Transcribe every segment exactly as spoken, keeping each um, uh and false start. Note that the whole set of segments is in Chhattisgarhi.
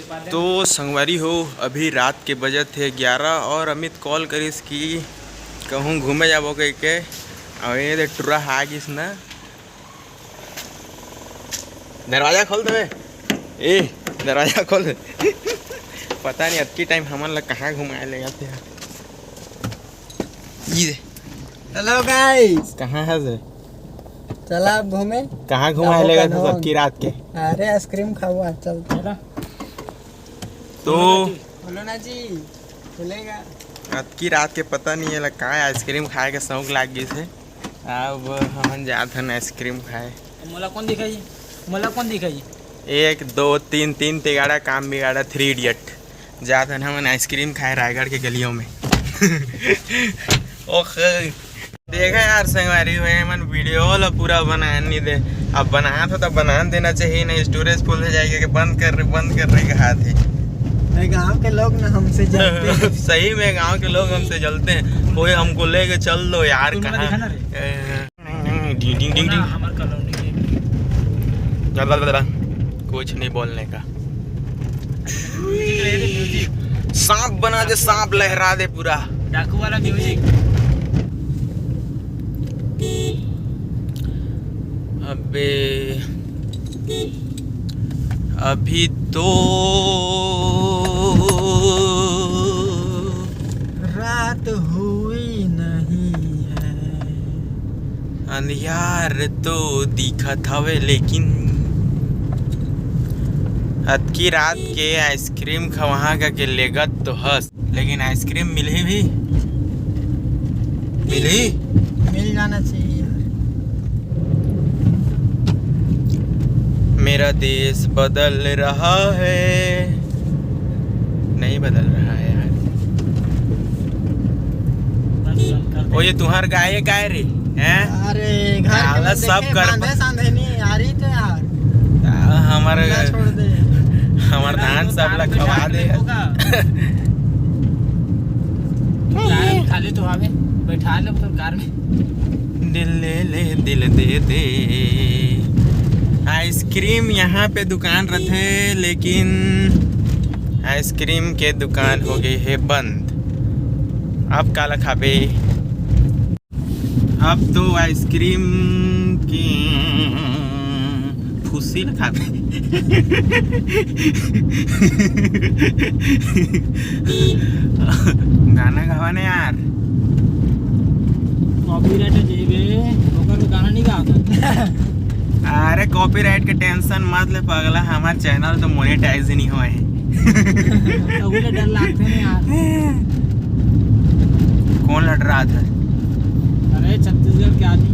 तो संगवारी हो, अभी रात के बजत हे ग्यारह और अमित कॉल करिस कि कहूँ घूमे जाबो कहिके। और ये दे टुरा हा गिस ना। दरवाजा खोल दे। ए, दरवाजा खोल दे। पता नहीं अतकी टाइम हमन ला कहाँ घुमाए ले जाते हैं। ये दे। हेलो गाइस। कहाँ है से? चला अब घूमे। कहाँ घुमाए ले गए थे सबकी रात के? अरे आइसक्रीम खाओ आज, चल। तो बोलो ना जी, चलेगा। अतकी रात के पता नहीं है का आइसक्रीम खाए के शौक लाग गई से। अब हमन जात हन आइसक्रीम खाए। मोला कौन दिखाई? मोला कौन दिखाई? एक दो तीन, तीन तिगाड़ा काम बिगाड़ा, थ्री इडियट। जात हन हमन आइसक्रीम खाए रायगढ़ के गलियों में। ओह, देखा यार संगवारी हो, एमन वीडियो ला पूरा बनाए नहीं दे। अब बनात हो तो बनान देना चाहिए, नहीं स्टोरेज फुल हो जाएगी कि बंद कर रहे, बंद कर रहे कहा थे। गांव के लोग ना हमसे जलते हैं। सही में गांव के लोग हमसे जलते हैं। कोई हमको लेके चल दो यार। कहाँ? डिंग डिंग डिंग डिंग। हमार कॉलोनी में। कुछ नहीं बोलने का। सांप बना दे, सांप लहरा दे पूरा। डाकू वाला म्यूजिक। अबे अभी तो रात हुई नहीं है। अंधियार तो दिखत हवे, लेकिन अतकी रात के आइसक्रीम खवाहा का के लेगत तो हस, लेकिन आइसक्रीम मिलही भी? मिलही? मिल जाना चाहिए यार। मेरा देश बदल रहा है। नहीं बदल रहा है यार। ओ, ये तुम्हार गाय है, गाय रे, हैं? अरे, घर के लोग सब देखे, कर बांधे सांधे नहीं आ रही थे यार। हमारे, छोड़ दे। हमारे धान सब ला खवा दे। खाली तो आवे, बैठा ले तो कार में। दिल ले ले, दिल दे दे। आइसक्रीम यहाँ पे दुकान रथे, लेकिन आइसक्रीम के दुकान हो गए है बंद। अब काला खाबे? अब तो आइसक्रीम के फुसिल खाबे। गाना गावा ना यार। कॉपीराइट जेबे, ओकर गाना नहीं गाता। अरे कॉपीराइट के टेंशन मत ले पगला, हमार चैनल तो मोनेटाइज नहीं होए है। तो वो डर लगते हैं यार। कौन लड़ रहा था? अरे छत्तीसगढ़ के आदमी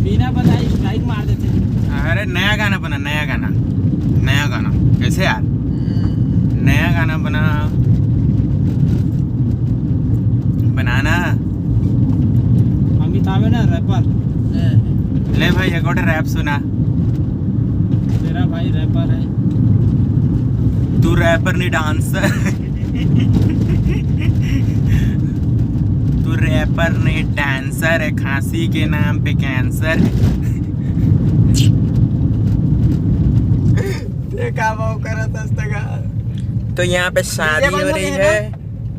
बिना बताए स्ट्राइक मार देते हैं। अरे नया गाना बना, नया गाना, नया गाना। कैसे यार? नया गाना बना, बनाना। अमिताभ है ना रैपर। ले भाई एक और रैप सुना। मेरा भाई रैपर है। तू रैपर नहीं डांसर। तू रैपर नहीं डांसर है, खांसी के नाम पे कैंसर। देखा वो करत हस तगा। तो यहाँ पे शादी हो रही है।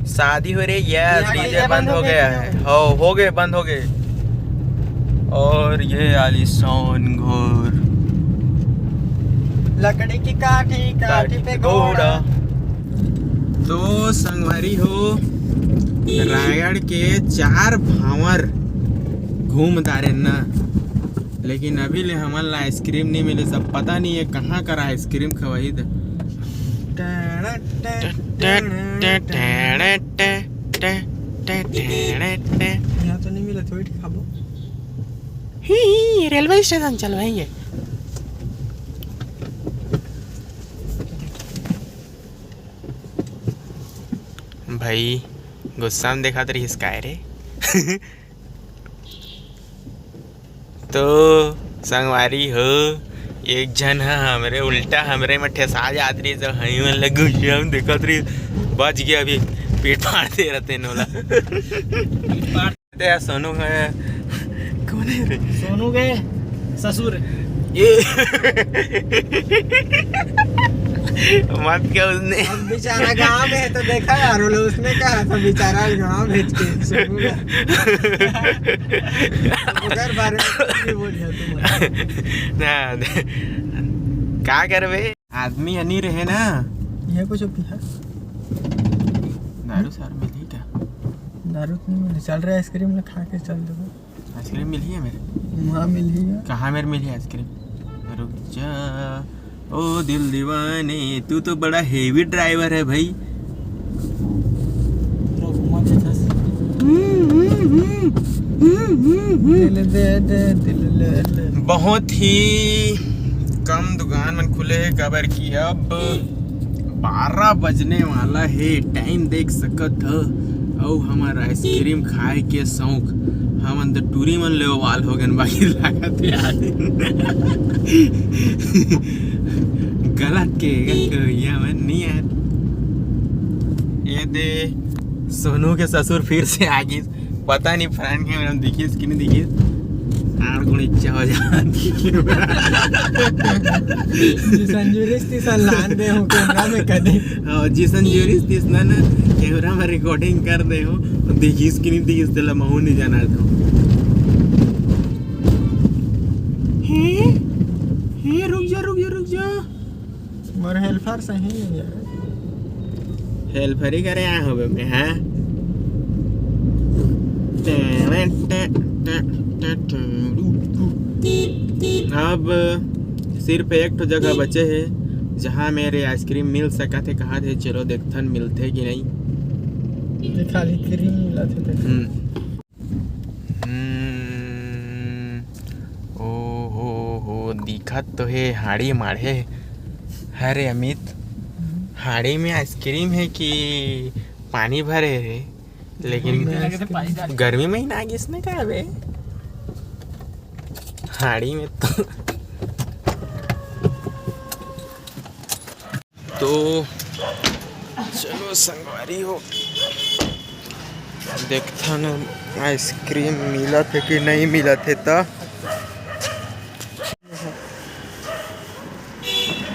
शादी हो रही है, डीजे बंद हो गया है। हो, हो गए, बंद हो गए। और ये आलीशान घर। लकड़ी की काठी, काठी पे घोड़ा। तो संगवारी हो, रायगढ़ के चार भांवर घूम डारे ना, लेकिन अभी ले हमन ला आइसक्रीम नहीं मिले। सब पता नहीं है कहाँ कर आइसक्रीम खवाई दे। यहाँ तो नहीं मिला, थोड़ी खाबो। ही, ही, रेलवे स्टेशन चल भाई ये। भाई गुस्सा में देखा तरी हिसकाए रे। तो संगवारी हो, एक झन ह हमरे उल्टा हमरे में ठेसा जात रही, तो हई मन लग गुस्सा में देखत रही, बच गया अभी पीट फाड़ दे रहते नोला। पीट फाड़ दे यार, सोनू है। कौन है रे? सोनू के ससुर। ये मत क्या उसने। अब बेचारा गांव में है तो देखा यार, वो लोग उसने कहा था बेचारा गांव भेज के सुनूंगा। उधर बारे में कुछ भी बोल दिया तुम। ना, का करबे? आदमी अनी रहे ना। ये कुछ पिया? दारू सार मिली क्या? दारू तो नहीं मिली, चल रहा है आइसक्रीम में खा के चल देबो। आइसक्रीम मिली है मेरे? वहाँ मिली है। कहाँ मेरे मिली आइसक्रीम? रुक जा, ओ दिल दीवाने, तू तो बड़ा हेवी ड्राइवर है भाई। दिल दे दे, दिल ले ले। बहुत ही कम दुकान मन खुले हे, काबर कि अब बारह बजने वाला हे, टाइम देख सकत ह। अउ हमर आइसक्रीम खाए के शौक, हमन तो टूरी मन ले ओवाल हो गन, बाकी लागत हे यार। गलत के गलत कहिया मन नहीं यार। ये दे सोनू के ससुर फिर से आ गिस। पता नहीं फ्रंट कैमरा में दिखिस कि नहीं दिखिस। आड़ गुण इच्छा हो जाती। जिसन जुरिस तिसन लान दे हूँ कैमरा में कदे। और जिसन जुरिस तिसन ना कैमरा में रिकॉर्डिंग कर दे हूँ। और दिखिस कि नहीं दिखिस, तेला महू नहीं जाना था। हे, हे, रुक जा, रुक जा, रुक जा। मोर हेल्पर सही नहीं है। हेल्परी करे आ होबे मैं, हाँ? अब सिर्फ एक ठो जगह बचे हे, जहाँ मेरे आइसक्रीम मिल सकत हे। कहा थे, चलो देखथन मिलथे कि नहीं। ये खाली क्रीम मिला थे, देख। हम्म। हम्म, ओ हो हो, दिखत तो हे हाड़ी माढ़े। अरे अमित, हाड़ी में आइसक्रीम हे कि पानी भरे हे? लेकिन गर्मी महीना आ गिस ने का बे? हाड़ी में तो तो चलो संगवारी हो, देखथन आइसक्रीम मिलत हे कि नहीं मिलत हे। त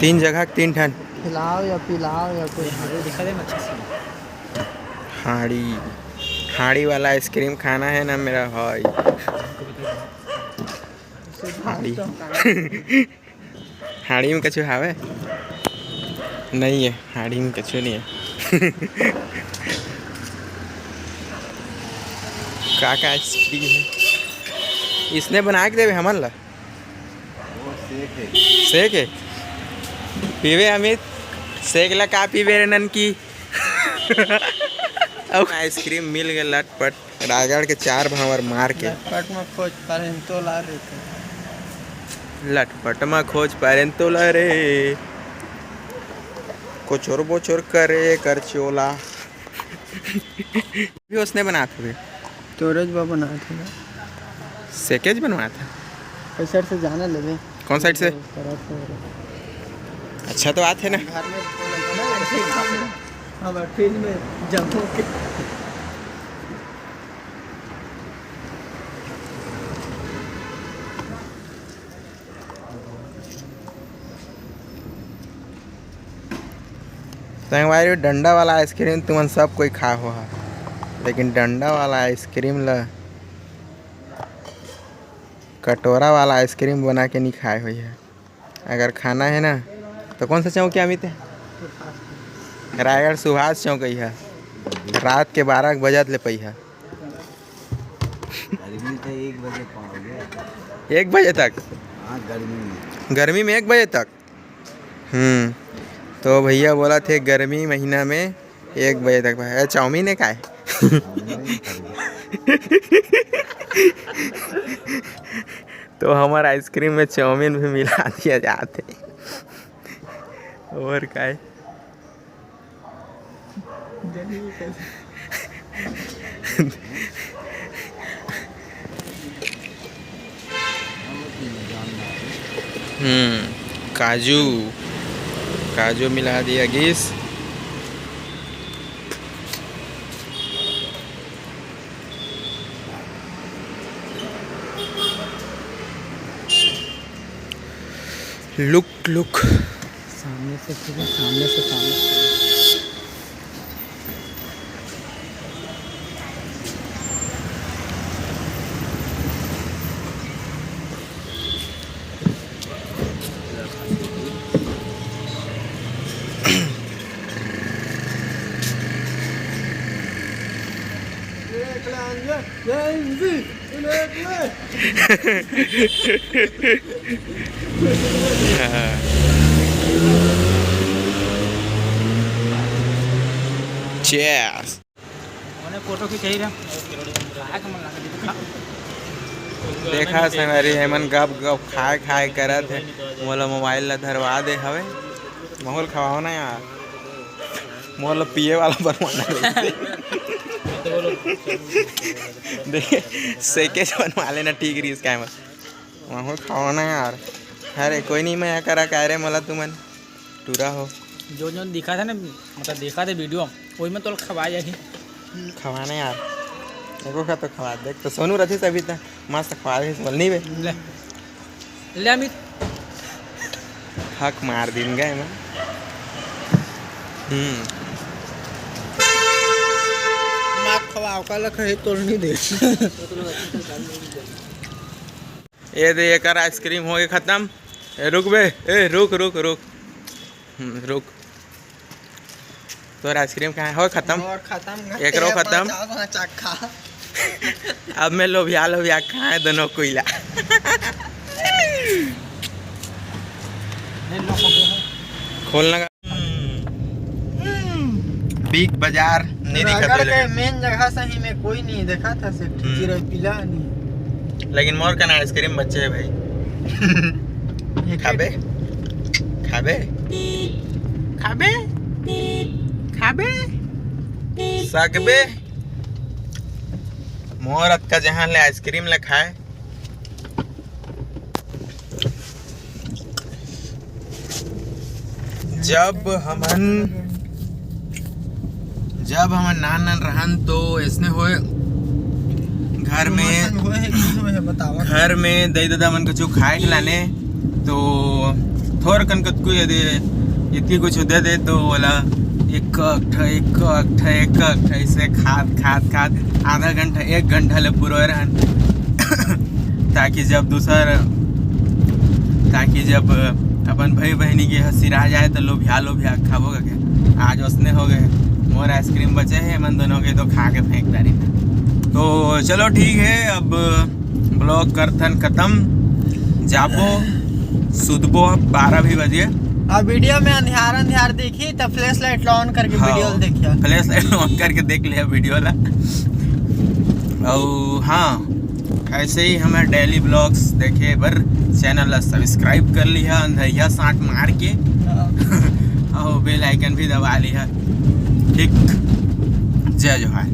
तीन जगह के तीन ठन। खिलाओ या पिलाओ या कोई। हाड़ी, हाड़ी वाला आइसक्रीम खाना है ना मेरा भाई। हाड़ी। हाड़ी में कछु हावे? नहीं है, हाड़ी में कछु नहीं है। का का आइसक्रीम है? इसने बना के देवे हमन ला। सेक है। पीवे अमित, सेक ला का पीवे रे ननकी? अब आइसक्रीम मिल गए लटपट। रायगढ़ के चार भांवर मार के। लटपट में खोज पारेंतोला रे। लटपट में खोज पारेंतोला रे। कोचोर बोचोर करे कर चोला। भी उसने बनात हवे। तोरेज बा बनात हवे। सेकेज बनवात है। कई साइड से जाना लेबे। कौन साइड से? अच्छा तो आत है ना। घर में बोला था ना, ऐसे ही बात है। अब फ्रिज में जमो के। संगवारी, डंडा वाला आइसक्रीम तुमन सब कोई खा हो हा, लेकिन डंडा वाला आइसक्रीम ला कटोरा वाला आइसक्रीम बना के नहीं खाए हुई है। अगर खाना है ना, तो कौन सा चौक क्या अमित है? रायगढ़ सुभाष चौक ही है। रात के बारह बजत ले पई है। गर्मी तो एक बजे पाओगे। एक बजे तक? हाँ, गर्मी में। गर्मी में एक बजे तक? हम्म। तो भैया बोला थे गर्मी महीना में एक बजे तक। भाई, चाउमीन है काय? तो हमारा आइसक्रीम में चाउमीन भी मिला दिया जाते। और काय? हम्म, काजू, काजू मिला दिया गिस। Look look. सामने से खींचो, सामने से, सामने से। Cheers। ओने फोटो खिंचाई रे। देखा संगवारी, एमन गप गप खाए खाए करत हे। मोला मोबाइल ला धरवा दे हवे। महू ल खवाओ ना यार, मोला पिए वाला बनवाना हे। देख, सेके से बनवा लेना, ठीक रहिस का एमन। महू ल खवाओ ना यार। अरे कोई नहीं, मैं करा का रे, मोला तुमन टूरा हो। जो जो दिखा था ना, मतलब दिखा थे वीडियो, वही में तो खवा जाही। खवाना यार, एको का तो खवा। देख तो सोनू रथे सभी त मस्त खवा रहे, बोल नहीं बे। ले, ले अमित। हक मार दिन गए मैं। हम्म। मार खवाओ का लख है, तोड़ नहीं दे। ये दे, एकर आइसक्रीम हो गए खत्म। ए, रुक बे, ए, रुक, रुक, रुक। हम्म, रुक। तोर आइसक्रीम कहाँ है? हो खत्म। और खत्म ना, एकरो तेरे खत्म। बचाओ, बचा खा। अब मैं लोभिया, लोभिया खाए दोनों कोयला। ले लो, हो गया है। खोलना का। बिग बाजार नहीं दिखा रगड़ के। मेन जगह सही में कोई नहीं देखा था, सिर्फ हम्म। चिरई पीला नहीं। लेकिन मोर कना आइसक्रीम बच्चे है भाई। एक खाबे? खाबे? खाबे? खाबे? सकबे? मोर अतका जहान ले आइसक्रीम ले खाए। जब हमन, जब हमन नान नान रहन तो ऐसने होए, घर में, होए है, किस होए है, बतावा। घर में दई ददा मन कुछ खाए के लाने, तो थोर कन कतकू यदि इतनी कुछ दे दे तो वाला एक ठा, एक ठा, एक ठा, ऐसे खात, खात, खात आधा घंटा, एक घंटा ले पूरा रहन। ताकि जब दूसर, ताकि जब अपन भाई बहनी के हंसी रह जाए तो लोभिया, लोभिया खाबो करके। आज उसने हो गए, मोर आइसक्रीम बचे है, मन दोनों के तो खा के फेंक डारी। तो चलो ठीक है, अब ब्लॉग करथन खत्म, जाबो सुतबो अब बारह भी बजे। अब वीडियो में अंधियार अंधियार देखी तो फ्लैश लाइट ऑन करके हाँ, वीडियो देखिया। फ्लैश लाइट ऑन करके देख लिया वीडियो ला। और हाँ, ऐसे ही हमारे डेली ब्लॉग्स देखे बर चैनल ला सब्सक्राइब कर लिया, अंधैया सांट मार के। हाँ। और बेल आइकन भी दबा लिया। ठीक, जय जोहार।